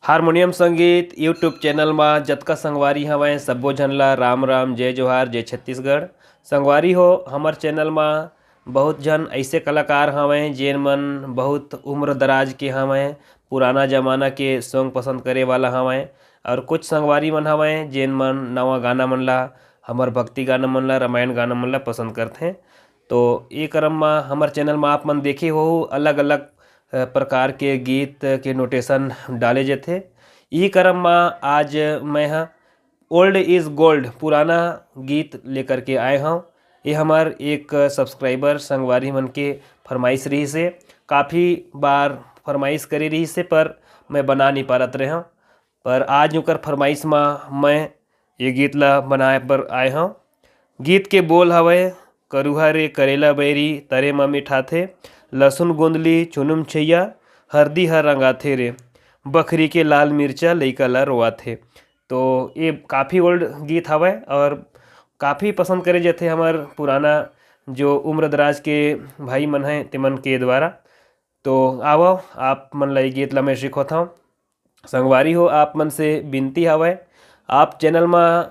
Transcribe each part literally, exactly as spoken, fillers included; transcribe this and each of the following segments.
Harmonium संगीत YouTube channel मा जतका संगवारी हवंय, सब्बो झन ला राम राम, जय जोहार, जय छत्तीसगढ़। संगवारी हो, हमर चैनल मा बहुत झन ऐसे कलाकार हवंय, जेन मन बहुत उम्र दराज के हवंय, पुराना जमाना के सॉन्ग पसंद करे वाला हवंय, और कुछ संगवारी मन हवंय, जेन मन नवा गाना मन ला, हमर भक्ति गाना मन ला, रामायण गाना मन ला पसंद करथे। तो ये क्रम मा हमर चैनल मा आप मन देखे हो, अलग-अलग, अ, प्रकार के गीत के नोटेशन डाले जथे। ई क्रम मा आज मैं ह ओल्ड इज गोल्ड, पुराना गीत लेकर के आए हौं। ये हमर एक सब्सक्राइबर संगवारी मन के फरमाइश रहिस हे, काफ़ी बार फरमाइश करे रहिस हे, पर मैं बना नहीं पारत रहे हौं। पर आज ओकर फरमाइश मा मैं ये गीत ला बनाए बर आए हौं। गीत के बोल हवय, "करुहा रे करेला बैरी, तरे मा मिठाथे, लसुन गोंदली चुनुम छैया, हरदी हर रंगाथे रे, बखरी के लाल मिर्चा लइका ला रोवाथे।" तो ये काफ़ी ओल्ड गीत हवय और काफ़ी पसंद करे जाथे हमर पुराना जो उम्र दराज के भाई मन हैं, तेमन के द्वारा। तो आवव, आप मन ला ये गीत ला मैं सिखोथौं। संगवारी हो, आप मन से बिनती हवय, आप चैनल मा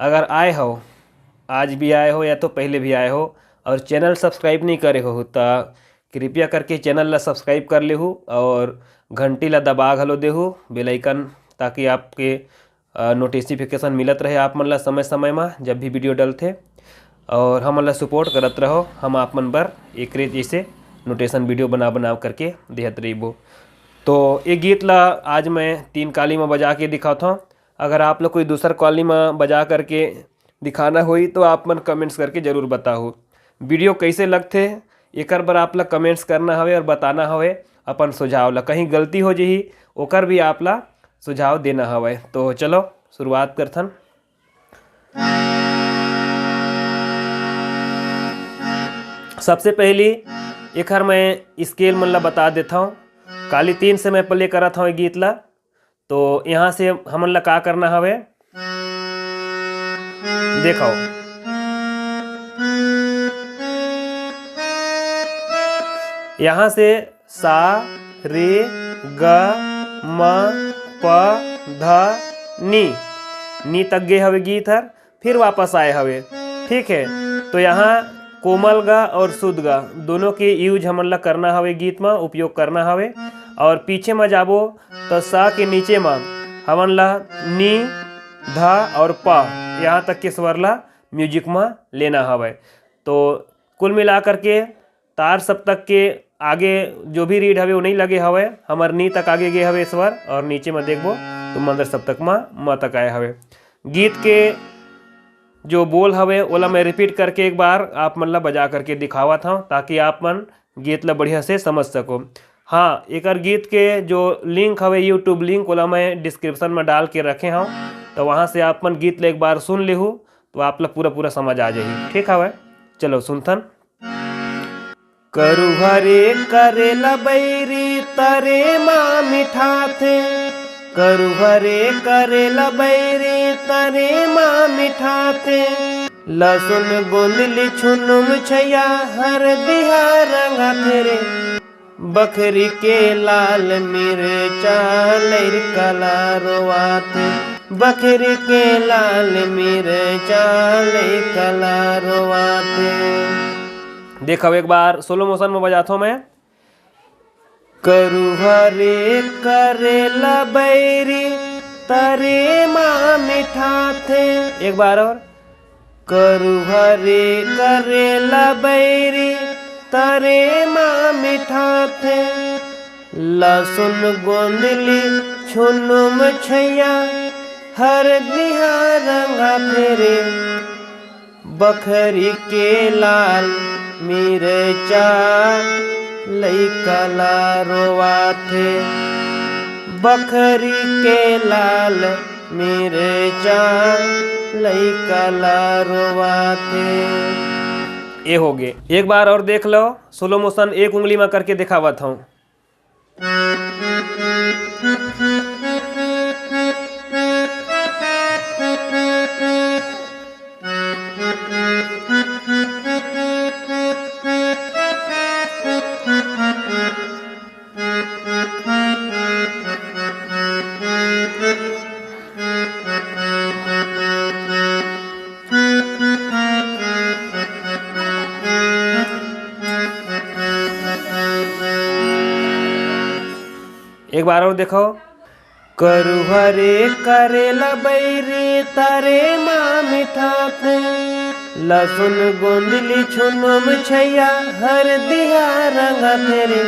अगर आए हो, आज भी आए हो या तो पहले भी आए हो, और चैनल सब्सक्राइब नहीं करे हो, त कृपया करके चैनल ला सब्सक्राइब कर लेहू और घंटी ला दबा घलो देहू, बेल आइकन, ताकि आपके, अ, नोटिफिकेशन मिलत रहे आप मन ला समय समय मा, जब भी वीडियो डलथे। और हमन ला सपोर्ट करत रहो, हम आप मन बर एकरे जैसे नोटेशन वीडियो बना बना करके देहत रहिबो। तो ये गीत ला आज मैं तीन काली मा बजा के दिखावत हौं। अगर आप लोग कोई दूसर काली मा बजा करके दिखाना होई तो आप मन कमेंट्स करके जरूर बताहू। वीडियो कैसे लगथे एकर बर आप ला कमेंट्स करना हवे और बताना हवे अपन सुझाव ला। कहीं गलती हो जही ओकर भी आप ला सुझाव देना हवे। तो चलो शुरुआत करथन। सबसे पहली एखर मैं स्केल मन ला बता देथौं। काली तीन से मैं प्ले करत हौं ये गीत ला। तो यहाँ से हमन ला का करना हवे, देखो, यहाँ से सा, रे, ग, म, प, ध, नी, नी तक गे हवे गीत हर, फिर वापस आए हवे। ठीक है, तो यहाँ कोमल ग और शुद्ध ग दोनों के यूज हमन ला करना हवे, गीत मा उपयोग करना हवे। और पीछे मा जाबो तो सा के नीचे मा हमन ला नी, ध और प, यहाँ तक के स्वर ला म्यूजिक मा लेना हवे। तो कुल मिला करके तार सप्तक के आगे जो भी रीड हवे, वो नहीं लगे हवे। हमर नी तक आगे गे हवे स्वर, और नीचे में देखबो तो मंद्र सप्तक मा म तक आए हवे। गीत के जो बोल हवे, ओला मैं रिपीट करके एक बार आप मन ला बजा करके दिखावत हौं, ताकि आप मन गीत ला बढ़िया से समझ सको। हाँ, एकर गीत के जो लिंक हवे, यूट्यूब लिंक, ओला मैं डिस्क्रिप्शन में डाल के रखे हौं, तो वहाँ से आप मन गीत ला एक बार सुन लेहू, तो आप ला पूरा पूरा समझ आ जाही। ठीक हवे, चलो सुनथन। करुहा रे करेला बैरी तरे मा मिठाथे, करुहा रे करेला बैरी तरे मा मिठाथे। लसुन गोंदली छुनुम छैया हरदिहा रंगाथे रे। बखरी के लाल मिर्चा लइका ला रोवाथे, बखरी के लाल मिर्चा लइका ला रोवाथे। देखो, एक बार स्लो मोशन में बजाथो मैं। करुहा रे करेला बैरी तरे मा मिठाथे। एक बार और। करुहा रे करेला बैरी तरे मा मिठाथे। लसुन गोंदली छुनुम छैया हरदिहा रंगाथे रे। बखरी के लाल मिर्चा लइका ला रोवाथे, बखरी के लाल मिर्चा लइका ला रोवाथे। ए होगे, एक बार और देख लो, स्लो मोशन एक उंगली में करके दिखावत हूँ। एक बार और देखो। करुहरे करेला बैरी तरे मा मिठाथे, लसुन गोंदली छुनुम छैया हरदिया रंगाथे रे।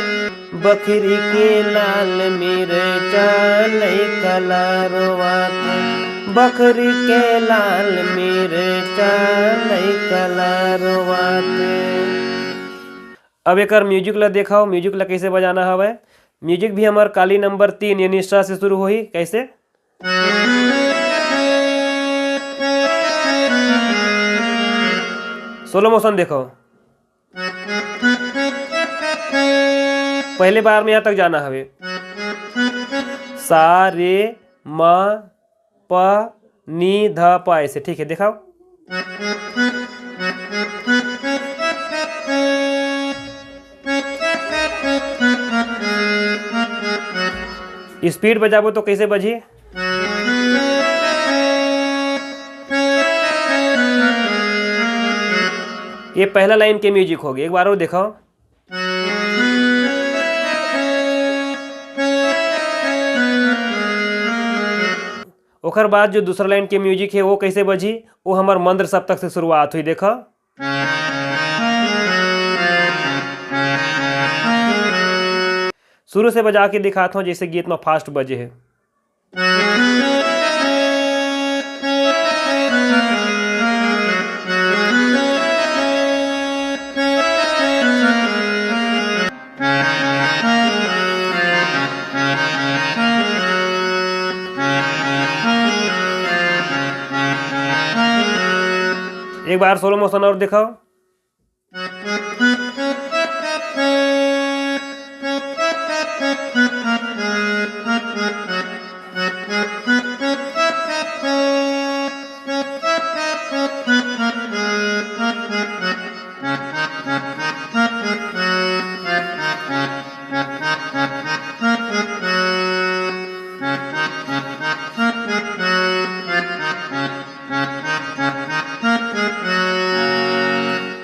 बखरी के लाल मिरचा लइका ला रोवाथे, बखरी के लाल मिरचा लइका ला रोवाथे। अब एकर म्यूजिक ला देखव, म्यूजिक ला कइसे बजाना हवय। म्यूजिक भी हमर काली नंबर तीन यानी सा से शुरू होही। कइसे? स्लो मोशन देखव। पहले बार में यहाँ तक जाना हवे। सा, रे, म, प, नी, ध, प, ऐसे। ठीक है, देखव। स्पीड बजाबो तो कइसे बजही? ये पहला लाइन के म्यूजिक होगे, एक बार और देखव। ओकर बाद जो दूसरा लाइन के म्यूजिक हे, वो कइसे बजही? वो हमर मंद्र सप्तक से शुरुआत होही। देखव, शुरू से बजा के दिखात हंव, जइसे गीत में फास्ट बजे हे। एक बार स्लो मोशन और देखव।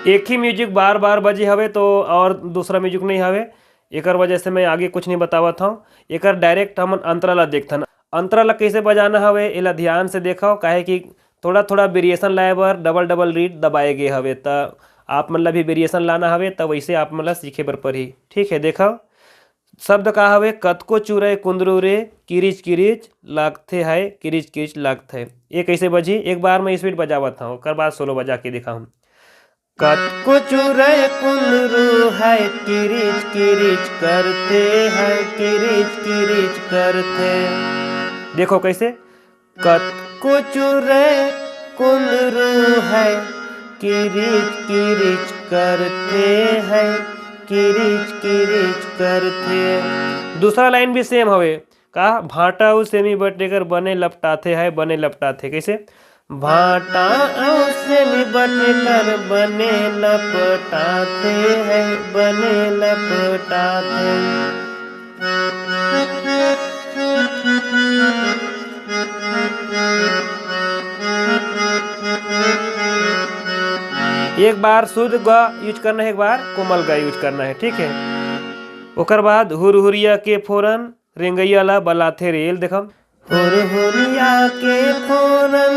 एक ही म्यूजिक बार बार बजे हवे, तो और दूसरा म्यूजिक नहीं हवे, एकर वजह से मैं आगे कुछ नहीं बतावत हूँ। एकर डायरेक्ट हमन अंतरा ला देखथन। अंतरा ला कइसे बजाना हवे, एला ध्यान से देखव, काहे कि थोड़ा थोड़ा वेरिएशन लाए बर डबल डबल रीड दबाए गे हवे। त आप मन ला भी वेरिएशन लाना हवे, त वैसे आप मन ला सीखे बर परही। ठीक है, देखव, शब्द का हवे? कतको चुरय कुंदरू रे, किरिच किरिच लागथे है, किरिच किरिच लागथे। ये कइसे बजही? एक बार मैं स्पीड बजावत हूँ, ओकर बाद स्लो बजा के दिखाहूँ। कतको चुरय कुंदरू है, किरिच किरिच करथे है, किरिच किरिच करथे। देखव कइसे, कतको चुरय कुंदरू है, किरिच किरिच करथे है, किरिच किरिच करथे। दूसरा लाइन भी सेम हवे का? भांटा अउ सेमी बटेकर बने लपटाथे है, बने लपटाथे। कइसे? भांटा अउ सेमी बटेकर बने लपटाथे है, बने लपटाथे। एक बार शुद्ध ग यूज करना है, एक बार कोमल ग यूज करना है, ठीक है। ओकर बाद हुरहुरिया के फोरन रेंगैया ला बलाथे रेल। देखो, हुरहुरिया के फोरन,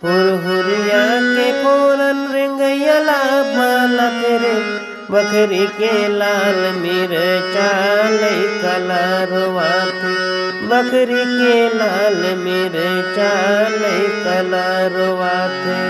हुरहुरिया के फोरन रेंगैया ला बलाथे रे। बखरी के लाल मिरचा लइका ला रोवाथे, बखरी के लाल मिरचा लइका ला रोवाथे।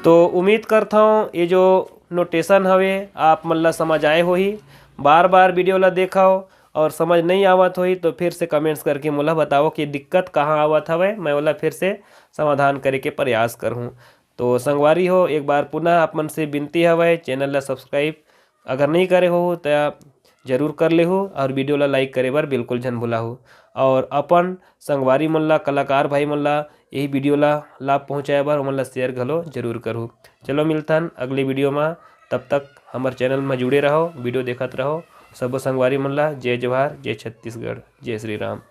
तो उम्मीद करथौं ये जो नोटेशन हवे आप मन ला समझ आए होही। बार बार वीडियो ला देखव और समझ नहीं आवत होही तो फिर से कमेंट्स करके मोला बताओ कि दिक्कत कहाँ आवत हवे, मैं ओला फिर से समाधान करे के प्रयास करहूँ। तो संगवारी हो, एक बार पुनः आप मन से विनती हवय, चैनल ला सब्सक्राइब अगर नहीं करे हो त जरूर कर लेहू और वीडियो ला लाइक करे बर बिल्कुल झन भुलाहू। और अपन संगवारी मन ला, कलाकार भाई मन ला यही वीडियो ला लाभ पहुँचाए बर ओमन ला शेयर घलो जरूर करहू। चलो मिलथन अगले वीडियो मा, तब तक हमर चैनल मा जुड़े रहो, वीडियो देखत रहो। सबो संगवारी मन ला जय जोहार, जय छत्तीसगढ़, जय श्री राम।